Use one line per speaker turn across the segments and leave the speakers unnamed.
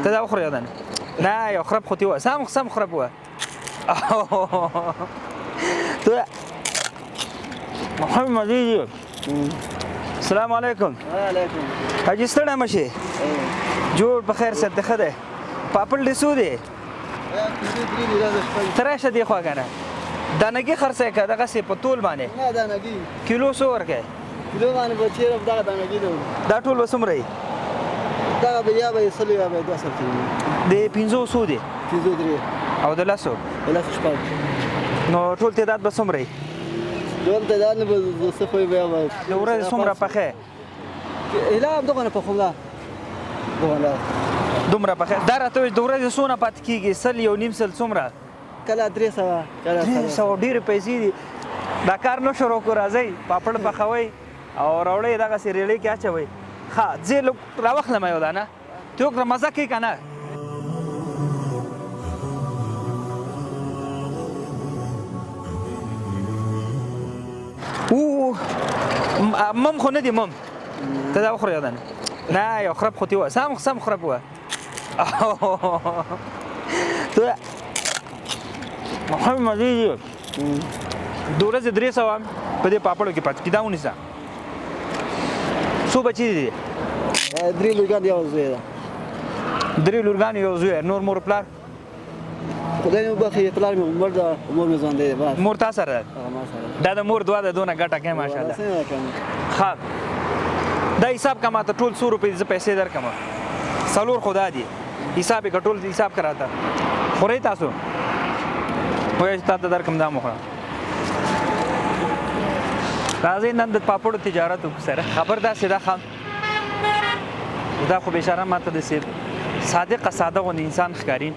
ته دا وخوره یو دانه. نه یو خرپ خو تې وه، سم سم خرپ وه. ته محمد مزې دي. السلام علیکم.
وعلیکم.
حاجي ستړی مه شې، جوړ په خیر صاحب، ته ښه دی؟ پاپړ دې څو دی؟ ته راشه دې خوا که نه. دانګي خرڅوې که دغسې په تول باندې؟
نه دانګي.
کیلو څو ورکوې؟
کیلو باندې به چېرې دغه دانګي دی.
دا ټول به څومره وي؟
دغه به یا به یې 100 یا به یې 200 کېږي.
د پنځو څو دی؟
پنځو درې.
او د لسو؟
د لسو شپږ.
نو ټول تعداد به څومره وي؟
ټول تعداد نو به څه خو بیا به
د ورځې څومره پخې؟
هله هم دغه نه پخوم دا دغه نه
دومره پخې. دا راته وایي د ورځې څونه پاتې کېږي؟ 100 1.5 سل څومره؟
کله 300 کله
300. ډېرې پیسې دي. دا کار نه شروع کړو. راځئ پاپړ پخوئ او راوړئ دغسې ریړۍ کې اچوئ. ښه ځې لږ راوخلم یو دانه، ته وکړه مزه کوي که نه؟ او مم خو نه دی مم. ته دا وخوره یو دانه. نه یو خرپ خو تې وه، سم سم خرپ وه. ته محمد مزې دي. د ورځې 300 په دې پاپړو کې پاتې کېږي. دا ونیسه. څو بچي دي؟
درې لورګان یو زوی ده.
درې لورګان یو زوی. نور مور پلار؟
خدای مې وبخښي، پلار مې مړ ده، مور مې ژوندۍ ده بس.
مور تا سره ده؟
ما سره.
دا د مور دعا ده، دونه ګټه کوې ماشاءالله. ښه دا حساب که ماته ټول څو روپۍ دي، زه پیسې درکړم. څلور خو دا دي، حساب یې که ټول حساب که راته. خورئ تاسو؟ وایي چې تا ته درکړم، دا مو خوره. راځئ نن د پاپړو تجارت وکړو سره. خبر داسې ده، ښه دا خو بېچاره ماته داسې صادقه ساده غوندې انسان ښکاري.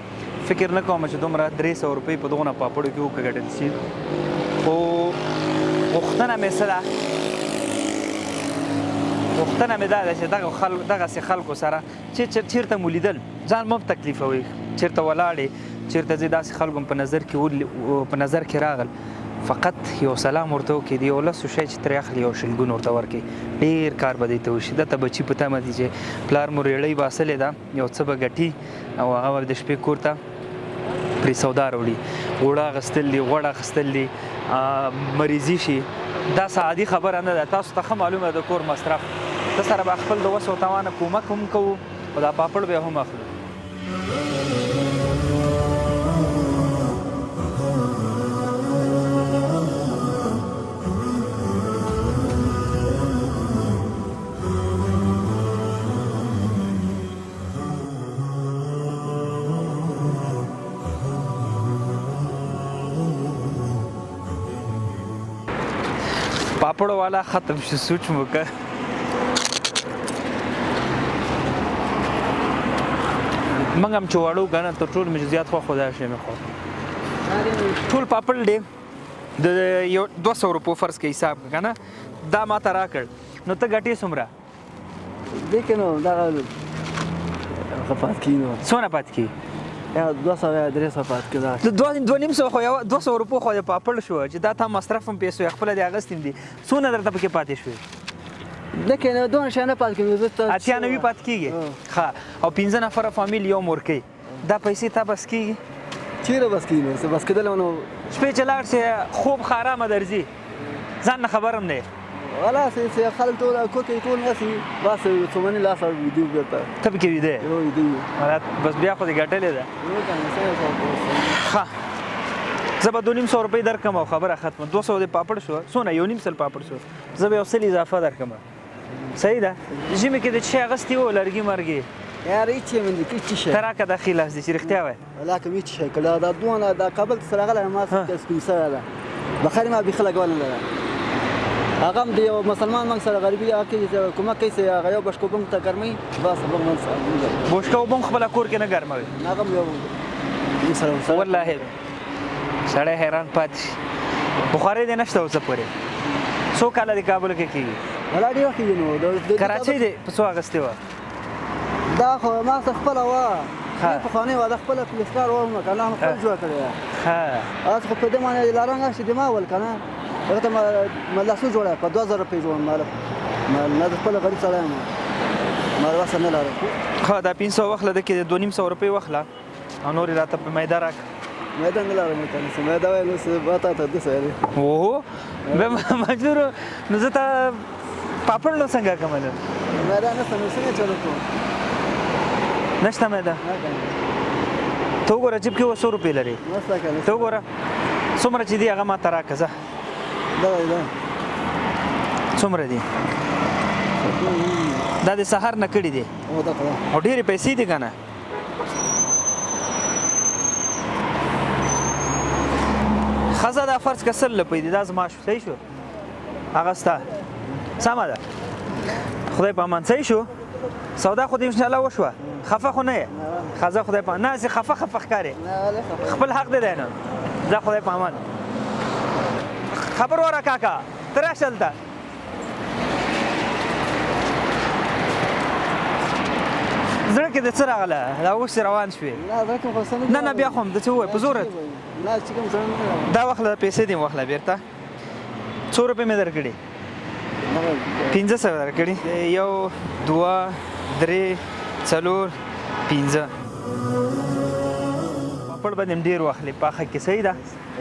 فکر نه کوم چې دومره 300 روپۍ په دغونه پاپړو کې وګټل شي. خو غوښتنه مې څه ده؟ غوښتنه مې دا ده چې دغه خلک دغسې خلکو سره چې چېرته مو لیدل ځان مه تکلیفوئ. چېرته ولاړې چېرته ځې داسې خلکو په نظر کې په نظر کې راغل، فقط یو سلام ورته وکړي، د یو لسو شی چې ترې اخلي یو شلګون ورته ورکړي، ډېر کار به دی ته وشي. دته بچي په تمه دي چې پلار مو ریړۍ باسلې ده، یو څه به ګټي او هغه به د شپې کور ته پرې سودا راوړي. اوړه اخیستل دي، غوړ اخیستل دي، مریضي شي، دا څه عادي خبره نه ده. تاسو ته ښه معلومه ده د کور مصرف. ته سره به خپل د وس او توانه کومک هم کوو او دا پاپړ به هم اخلو. پاپړ والا ختم شو، سوچ مو که. موږ هم چې وړو که نه، تر ټولو مې چې زیات خوښ دا شی مې خوښ. ټول پاپړ دی د یو 200 روپو فرض کې حساب که نه، دا ما ته راکړ، نو ته ګټې څومره؟
دې کې نو دغه پاتې کېږي نو.
څونه پاتې کېږي؟
یا 200 یا 300 پاتې کېږي.
د 250 خو یو 200 روپو خو د پاپړ شو چې دا تا مصرف هم پیسو خپله دې اخیستې دي. څونه درته پکې پاتې شوې؟
دې کې نو دونه شی نه پاتې کېږي. زه ته
80 90 پاتې کېږي. ښه، او 5 نفره فامیل یو مورکۍ، دا پیسې تا بس کېږي؟
چېرې بس کېږي نو، څه بس کېدل نو.
شپې چې لاړ شې خوب ښه ارامه درځي، ځان نه خبر هم نه یې.
ولا څه خلک ټول کور کې ټول ناست وي، بس څو منې لاس او ویده وي بېرته.
ته پکې ویده یې؟
یو ویده وي.
بس بیا خو دې ګټلې ده. ښه زه به 250 روپۍ درکړم او خبره ختمه. 200 دې پاپړ شو، څونه؟ 1.5 سل پاپړ شو. زه به یو سل اضافه درکړم. صحیح ده؟ ژمي کې د څه شی اخیستي وو؟ لرګي مرګي؟
یار هېڅ شی مې نه دي، هېڅ شی.
ته راکړه دا ښي لاس دې چې رښتیا وایې.
ولا که هېڅ شی کړه، دا دونه دا کابل ته راغلی ما سپین سوی ده، بخیر ما بیخي لګولی نه ده. هغه هم د یو مسلمان موږ سره غریبي هغه کې چې کومک کوي، چې هغه یو بشکه اوبه موږ ته ګرموي، بس موږ
بوشکه اوبه هم خپله کور کې نه ګرموي؟
هغه هم یو موږ سره
والله سړی حیران پاتې شي. بخارۍ دې نشته اوسه پورې؟ څو کاله دې کابل کې کېږي؟
ولا ډېر وخت کېږي نو.
کراچۍ دې په څو اخیستې وه؟
دا خو ما څه خپله وه، پخوانۍ وه، دا خپله پلسکار وه که نه، خپل جوړه کړې ده. اوس خو په دې باندې لارنګ اخیستې دې ما ول که نه، هغه ته ما لاسو جوړه په 2000 روپۍ جوړه، ما نه زه خپله غریب سړی یم. ما وسه نه لرم.
ښه دا 500 واخله، د کې 250 روپۍ واخله او نورې راته په میده راکړه.
میده نه لرم که نه، میده وای نو ما تا ته داسې ویلې.
اوهو بیا مجبور، نو زه ته پاپړ نو څنګه کوم؟ نو
میده نشته نو څنګه چلو کوم؟
نشته میده؟ ته وګوره جیب کې اوس څو روپۍ لرې؟
نشته که نه.
ته وګوره څومره چې دي هغه ما ته راکړه. ځه
دغه دی.
څومره دي؟ دا د سهار نه کړي دي او ډېرې پیسې دي که نه؟ ښځه دا فرض که 100 روپۍ دي، دا زما شو. صحیح شو؟ هغه ستا سمه ده. خدای په امان. صحیح شو؟ سودا خو دې انشاءالله وشوه. خفه خو نه یې؟ ښځه خدای په نه، هسې خفه خفه ښکارې. خپل حق دی دی نو. ځه خدای په امان. خبر وره کاکا، ته راشه دلته. زړه کې د څه راغله؟ دا اوس روان شوې؟ نه نه بیا خو هم د څه ووایه په زوره. دا واخله پیسې دې واخله بېرته. څو روپۍ مې درکړي؟ 500 درکړي. 1 2 3 4 5. پاپړ به دې هم ډېر واخلې پاخه کې. صحیح ده؟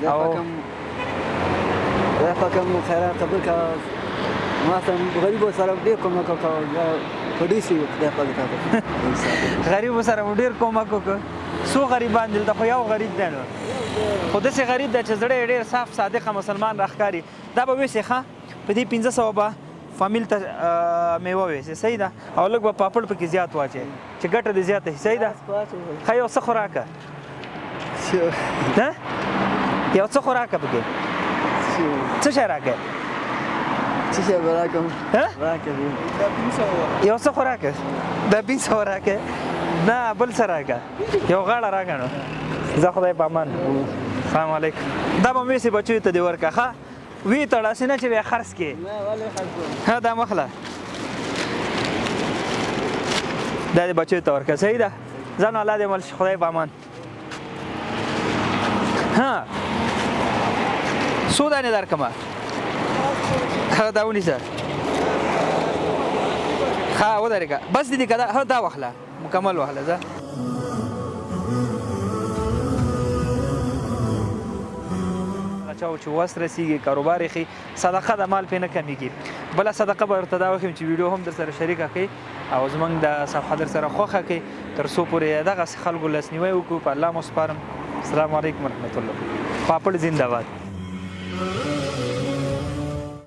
او خدای پاک هم خیرات قبول کړه. ما ته غریبو سره ډېر کومک وکړ، په ډېر شي خدای پاک ته.
غریبو سره مو ډېر کومک وکړ. څو غریبان دلته؟ خو یو غریب دی نو، خو داسې غریب دی چې زړه یې ډېر صاف صادقه مسلمان راښکاري. دا به ویسې ښه په دې 500 به فامیل ته میوه ویسې. صحیح ده؟ او لږ به پاپړ پکې زیات واچوې چې ګټه دې زیاته شي. صحیح ده؟ ښه یو څه خو راکړه. یو څه خو راکړه پکې. څه شی راکړې؟
څه شی به راکړم؟ راکړه
یو څه خو راکړه. دا 500 راکړې؟ نه بل څه راکړه، یو غاړه راکړه نو. ځه خدای په امان. السلام علیکم. دا به مې ویسې بچیو ته دې ورکړه. ښه ویې تړه، هسې نه چې بیا خرڅ کړې. ها دا مخله، دا دې بچیو ته ورکړه. صحیح ده؟ ځه نو الله دې مل شي. خدای په امان. ها څو دانې درکړم؟ ها دا ونیسه. ښه ودرېږه، بس دې دي که دا؟ ها دا واخله، مکمل واخله. ځه چا چې وس رسیږي کاروبار یې ښي، صدقه د مال پې نه کمیږي. بله صدقه به ورته دا وښیم چې ویډیو هم در سره شریکه کړئ او زموږ د صفحه در سره خوښه کړئ، تر څو پورې دغسې خلکو لاسنیوی وکړو. په الله مو سپارم. السلام علیکم ورحمت الله. پاپړ زنده باد.